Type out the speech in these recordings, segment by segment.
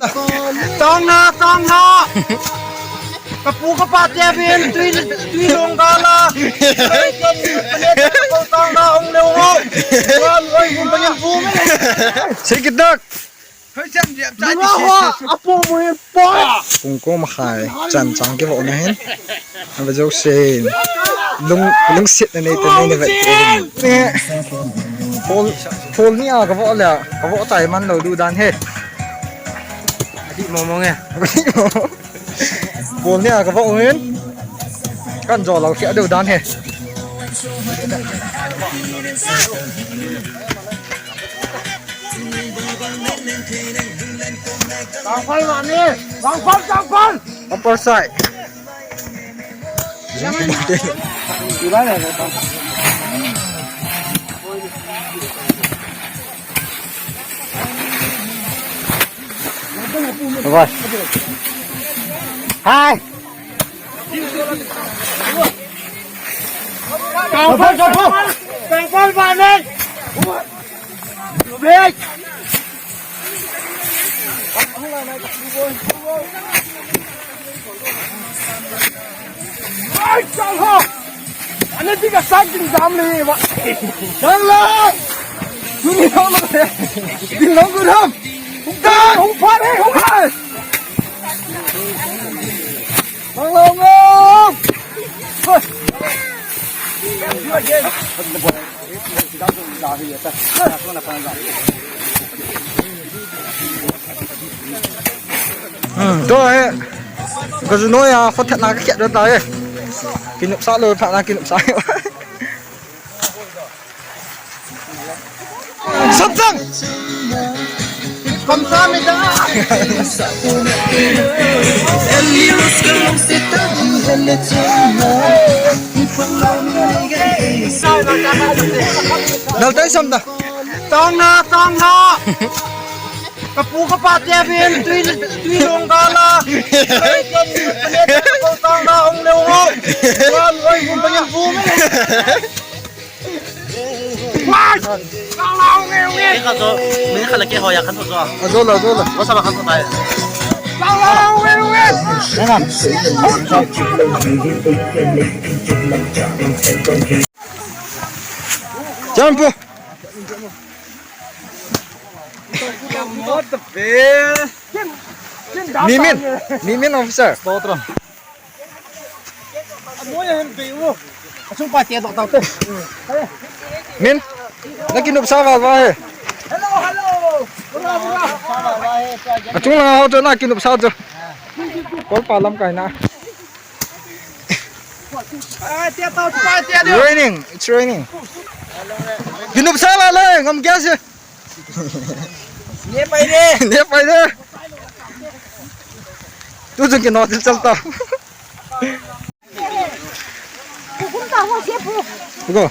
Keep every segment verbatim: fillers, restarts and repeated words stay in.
Tangna, tangna. Kapu kapa te bin tui, tui long gala. Tangna ong le ong. Wan oi bum bangin bum. Sikitak. Hoi chan dia. Dua ho, apu mo hin pa. Pung ko makhai chan chang kivoh na hin. Aba jo se. Lung, lungset na nei te nei nei vet. Pol, pol ni a kavoh le, kavoh tai man lou du dan he. Adi mo mo nge. Bol ni a kavoh hin. Kan jo lou khia deu dan he. Tangpal mani, tangpal, tangpal. Upper side. Bye. Hai. Tangpal, tangpal. Tangpal mani. Lubek. Ai, chang ho. Ane di ka sa jing dam le ba. Chang la. Tuni ho lo le. Di lo gu dam. Hung ta, hung pha le, hung pha. Chang la, hung. Hoi. Hmm, to he. Ka ju noi a, kho thet na ka khet do ta he. Kinop sa lo, pha na kinop sa. Samsung. Kamsahamnida. Daltai samda. Tangna, tangna. Kapu kapa te bin tui, tui long gala. Tangna ong le ong. Wan oi bum bangin bum. Wah! Tangna ong le ong. Ke ka jo, me khala ke hoya khan jo. Ajo la, ajo la. Wasa ba khan jo tai. Tangna ong le ong. Jump. What the hell? Mimin, Mimin officer. Stotram. Min, na kinop sa val va he. Hello, hello. Bura, bura. Achung lang ho chu na kinop sa chu. Kol pa lam kai na. Raining, it's raining. Kinop sa la le, ngam kya se. Ne pai de. Ne pai de. Tu jong kino til chal ta. Pu kum ta ho se pu. Pu ko.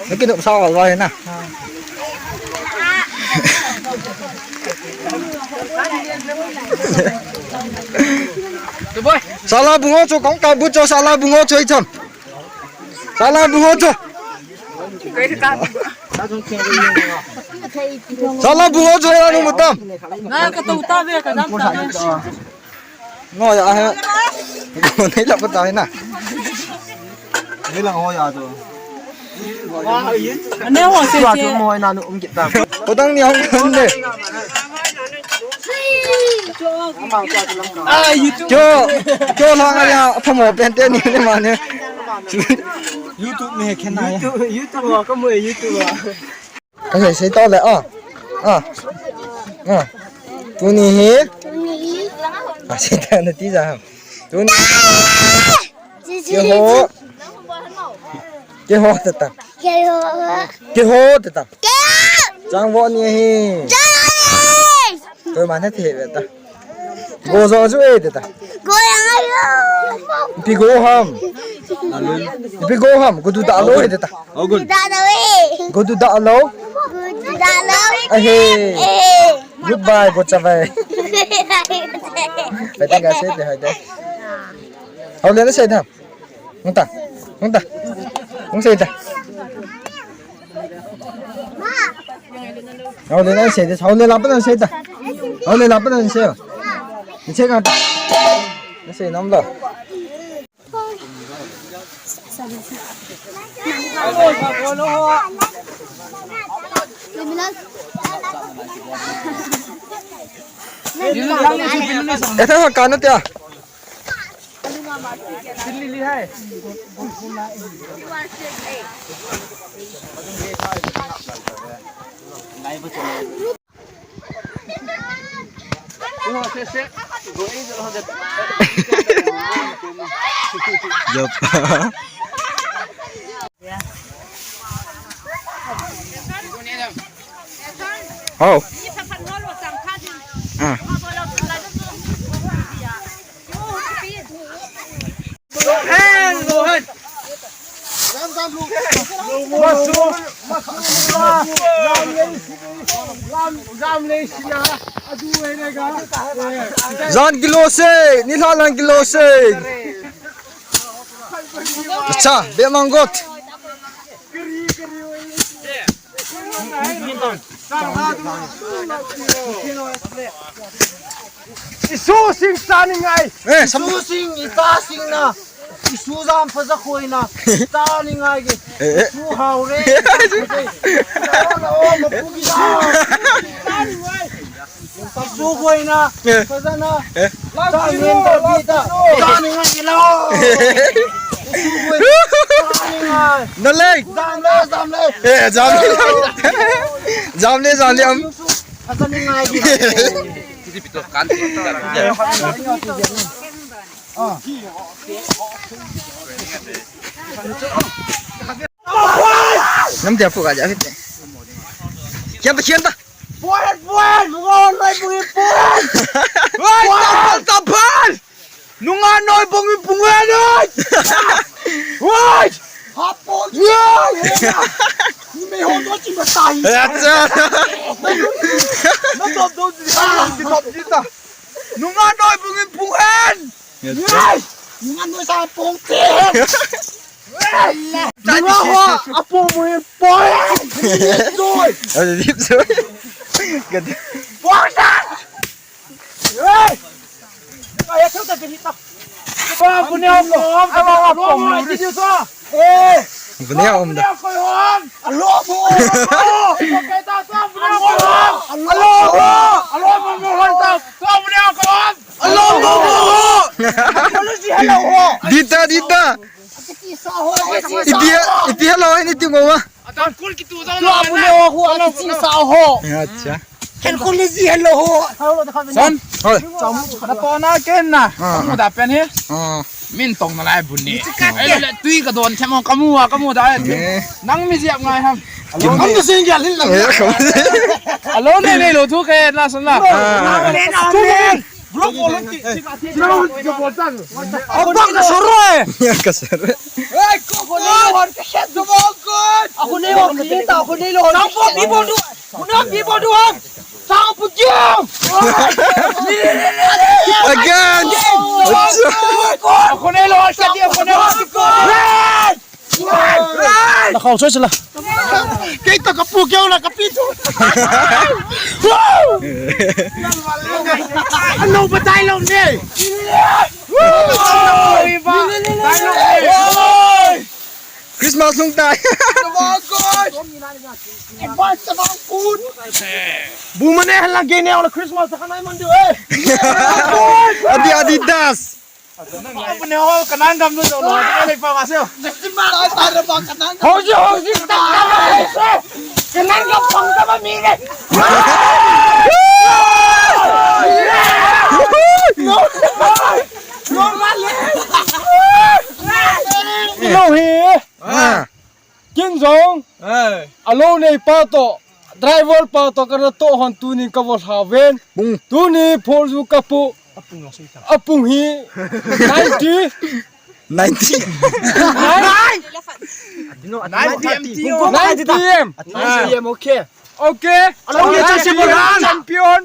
Na kinop sa val va na. Sala bungo chu kong ka bu chu sala bungo chu i cham. Sala bungo chu. Sala bungo chu ya nu mutam. Na ka tu ta ve ka dam ta ve. Ngo ya he. Ko nei la pa ta na. Nei la ngo ya chu. Ane ho se se. Mo na nu um kit ta. Ko dang ni hong kan de. Kyo, kyo lang ya, phamo pen te ni ne ma ne. YouTube ni he khen na ya. YouTube, YouTube wa, ka mo YouTube wa. Ka sei sei to le a. A. A. Tuni hi. Tuni hi. A sei ta na ti ja. Tuni. Keiho. Keiho tata. Keiho. Keiho tata. Chang vo ni hi. Chang vo ni. Toi man he the ve ta. Go jo ju e tata. Go yang ayo. Ipi go ham. Ipi go ham. Go du da lo he tata. Go du da lo e. Go du da lo. Go du da lo. Ahe. Eh. Goodbye, go chavai. Pai ta ga se te hai te. Hau le na sei da. Hung ta. Hung ta. Hung sei da. Hau le na sei da. Hau le la pa na sei da. Hau le la pa na sei. Ni che kan. Ni che nam lo. Etha kan tia. Jop. Hao. Ah. Jan kilo se, ni la lang kilo se. Acha, be mangot. Isu sing sa ni ngai. Eh, sam- Isu sing, ita sing na. Isu jam pa ja khoi na. Ita ni ngai ke. Eh, eh. Isu hao re. Ita na o, ma pu ki da. Ita ni ngai. Isu khoi na. Eh. Pa ja na. Eh. Ita ni ngai ke lo. Isu khoi. Ita ni ngai. Na lei. Jam le, jam le. Eh, jam le. Jam le, jam le am. Nam dia pu ka ja. Kian ta, kian ta. Puan, puan, nunga noi bungin puan. Puan, puan, puan. Nunga noi bungin puan noi. Puan. Hapo. Puan. Ni me ho to chi ma tai. Acha. Na to to chi ta. Nunga noi bungin puan. Yes. Nunga noi sa pung ti. Nunga ho, apo mo yin poi. Dip soi. Dip soi. Ganda. Poi na. Hey. Kaya sa ta kita. Pa, punya ko, ang tama ko, ang tama ko. Eh. Punya ko, ang tama ko. Alo mo. Alo mo. Alo mo. Alo mo. Alo mo. Dita, dita. Iti, iti hello, ini tinggal. Tua bule ho, ho, ati chi sa ho. Acha. Ken ko le ji hello ho. Son. Hoi. Na pona ken na. Ah. Kamu da pen hi. Ah. Min tong na lai bun ni. Ai le tui ka don them ho kamu a kamu da. Eh. Nang mi jiap ngai ham. Kamu sing ya lin lang. Eh, kamu. Alo ne ne lo thu ke na son na. Ah. Amen, amen. Block bol ti. Block bol tan. Abang ka soro eh. Ka soro. Hey, ko ko ne hon ka shet do mo ko. Ako ne hon ka shet, ako ne hon. Sang po people do. Kuna people do ham. Sang po jam. Again. Ako ne hon ka shet, ako ne hon. Na khau choi chila. Kei to ka pu keu la ka pi tu. Alo ba tai lo ne. Christmas lung tai. Bu mane hala ge ne ola Christmas ka nai man du eh. Adi Adidas. Apu ne ho, kanan gam nu jo lo, ka le pa ma se. Ho ji, ho ji, ta ka ma se. Kanan gam pang ka ma mi le. No, no, no, ma le. Lo hi. Ah. Kin jong. Eh. Alo nei pa to, driver pa to, kana to hon tuni ka vo lha ven. Bung. Tuni phol ju ka pu. Apung hi. Ninety. Ninety. Nine. Nine P M. Nine P M. Nine P M, okay. Okay. Alo, okay, champion. Champion.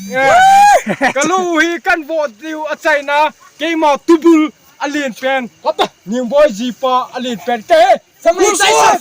Eh, ka lu hi kan vo diu a China. Keima tubul a lin pen. Hop. Ning boi ji pa a lin pen. Ke. Sampai saya.